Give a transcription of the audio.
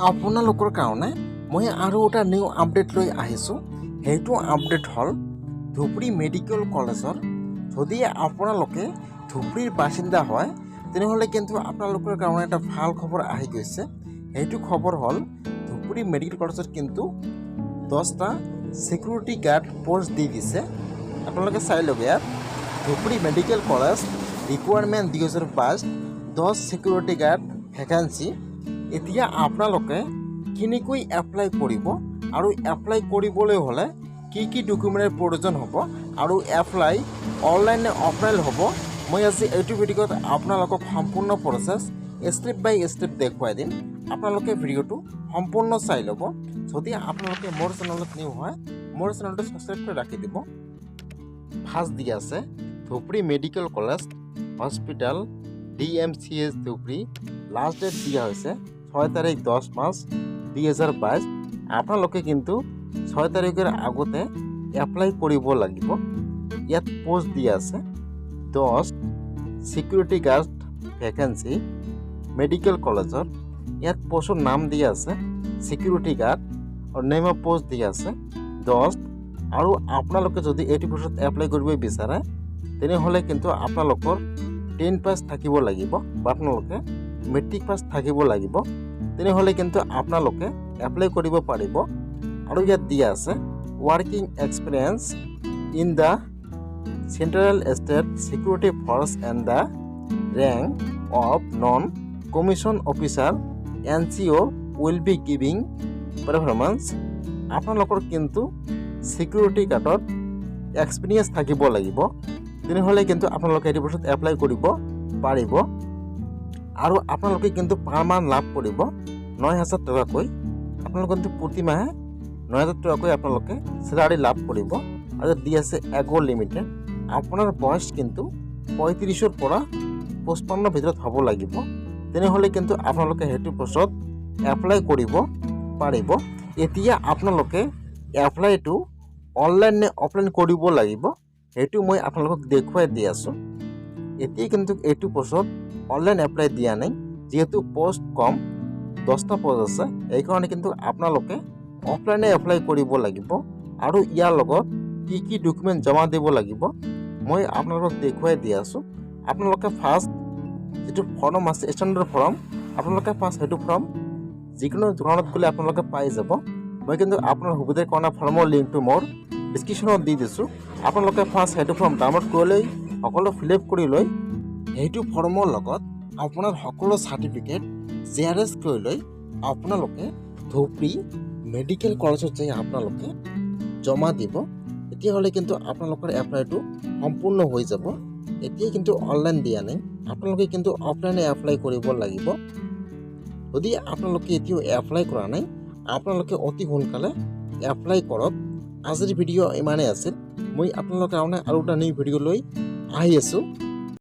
আপোনালোকৰ কাৰণে মই আৰু এটা নিউ আপডেট লৈ আহিছোঁ। সেইটো আপডেট হ'ল ধুবুৰী মেডিকেল কলেজৰ। যদি আপোনালোকে ধুবুৰীৰ বাসিন্দা হয়, তেনেহ'লে কিন্তু আপোনালোকৰ কাৰণে এটা ভাল খবৰ আহি গৈছে। সেইটো খবৰ হ'ল ধুবুৰী মেডিকেল কলেজত কিন্তু 10টা ছিকিউৰিটি গাৰ্ড পষ্ট দি দিছে। আপোনালোকে চাই ল'ব ইয়াত, Dhubri medical college recruitment 2022, 10 security guard vacancy. এতিয়া আপোনালোকে কেনেকৈ এপ্লাই কৰিব আৰু এপ্লাই কৰিবলৈ হ'লে কি কি ডকুমেণ্টৰ প্ৰয়োজন হ'ব আৰু এপ্লাই অনলাইন নে অফলাইন হ'ব, মই আজি এইটো ভিডিঅ'ত আপোনালোকক সম্পূৰ্ণ প্ৰচেছ ষ্টেপ বাই ষ্টেপ দেখুৱাই দিম। আপোনালোকে ভিডিঅ'টো সম্পূৰ্ণ চাই ল'ব। যদি আপোনালোকে মোৰ চেনেলত নিউ হয়, মোৰ চেনেলটো ছাবস্ক্ৰাইব কৰি ৰাখি দিব। ফাৰ্ষ্ট দি আছে Dhubri medical college hospital, DMCH Dhubri. Last date দিয়া হৈছে 6 তাৰিখ 10 মাহ 2022। আপোনালোকে কিন্তু 6 তাৰিখৰ আগতে এপ্লাই কৰিব লাগিব। ইয়াত পষ্ট দিয়া আছে 10 ছিকিউৰিটি গাৰ্ড ভেকেঞ্চি মেডিকেল কলেজৰ। ইয়াত পষ্টৰ নাম দিয়া আছে ছিকিউৰিটি গাৰ্ড আৰু নেম অফ পষ্ট দিয়া আছে 10। আৰু আপোনালোকে যদি এইটো পষ্টত এপ্লাই কৰিব বিচাৰে, তেনেহ'লে কিন্তু আপোনালোকৰ 10 পাছ থাকিব লাগিব বা আপোনালোকে মেট্ৰিক পাছ থাকিব লাগিব। তেনেহ'লে কিন্তু আপোনালোকে এপ্লাই কৰিব পাৰিব। আৰু ইয়াত দিয়া আছে working experience in the central state security force and the rank of non commission officer, NCO, will be giving preference. আপোনালোকৰ কিন্তু ছিকিউৰিটি গাৰ্ডত এক্সপিৰিয়েঞ্চ থাকিব লাগিব। তেনেহ'লে কিন্তু আপোনালোকে এইটো বস্তুত এপ্লাই কৰিব পাৰিব। আৰু আপোনালোকে কিন্তু পাৰ মান্থ লাভ কৰিব 9000 টকাকৈ। আপোনালোকে কিন্তু প্ৰতিমাহে 9000 টকাকৈ আপোনালোকে চেলাৰী লাভ কৰিব। আৰু দি আছে এজ লিমিটেড। আপোনাৰ বয়স কিন্তু 35ৰ পৰা 55ৰ ভিতৰত হ'ব লাগিব। তেনেহ'লে কিন্তু আপোনালোকে সেইটো পষ্টত এপ্লাই কৰিব পাৰিব। এতিয়া আপোনালোকে এপ্লাইটো অনলাইন নে অফলাইন কৰিব লাগিব, সেইটো মই আপোনালোকক দেখুৱাই দি আছোঁ। এতিয়া কিন্তু এইটো পষ্টত অনলাইন এপ্লাই দিয়া নাই। যিহেতু পষ্ট কম, 10টা পষ্ট আছে, সেইকাৰণে কিন্তু আপোনালোকে অফলাইনে এপ্লাই কৰিব লাগিব। আৰু ইয়াৰ লগত কি কি ডকুমেণ্ট জমা দিব লাগিব, মই আপোনালোকক দেখুৱাই দি আছোঁ। আপোনালোকে ফাৰ্ষ্ট যিটো ফৰ্ম আছে, ষ্টেণ্ডাৰ্ড ফৰ্ম, আপোনালোকে ফাৰ্ষ্ট সেইটো ফৰ্ম যিকোনো দোকানত গ'লে আপোনালোকে পাই যাব। মই কিন্তু আপোনাৰ সুবিধাৰ কাৰণে ফৰ্মৰ লিংকটো মোৰ ডিছক্ৰিপশ্যনত দি দিছোঁ। আপোনালোকে ফাৰ্ষ্ট সেইটো ফৰ্ম ডাউনলোড কৰি লৈ সকলো ফিল আপ কৰি লৈ, সেইটো ফৰ্মৰ লগত আপোনাৰ সকলো চাৰ্টিফিকেট জেৰক্স কৰি লৈ আপোনালোকে ধুবুৰী মেডিকেল কলেজত যাই আপোনালোকে জমা দিব। তেতিয়াহ'লে কিন্তু আপোনালোকৰ এপ্লাইটো সম্পূৰ্ণ হৈ যাব। এতিয়া কিন্তু অনলাইন দিয়া নাই, আপোনালোকে কিন্তু অফলাইনে এপ্লাই কৰিব লাগিব। যদি আপোনালোকে এতিয়াও এপ্লাই কৰা নাই, আপোনালোকে অতি সোনকালে এপ্লাই কৰক। আজিৰ ভিডিঅ' ইমানেই আছিল। মই আপোনালোকৰ কাৰণে আৰু এটা নিউ ভিডিঅ' লৈ আহি আছোঁ।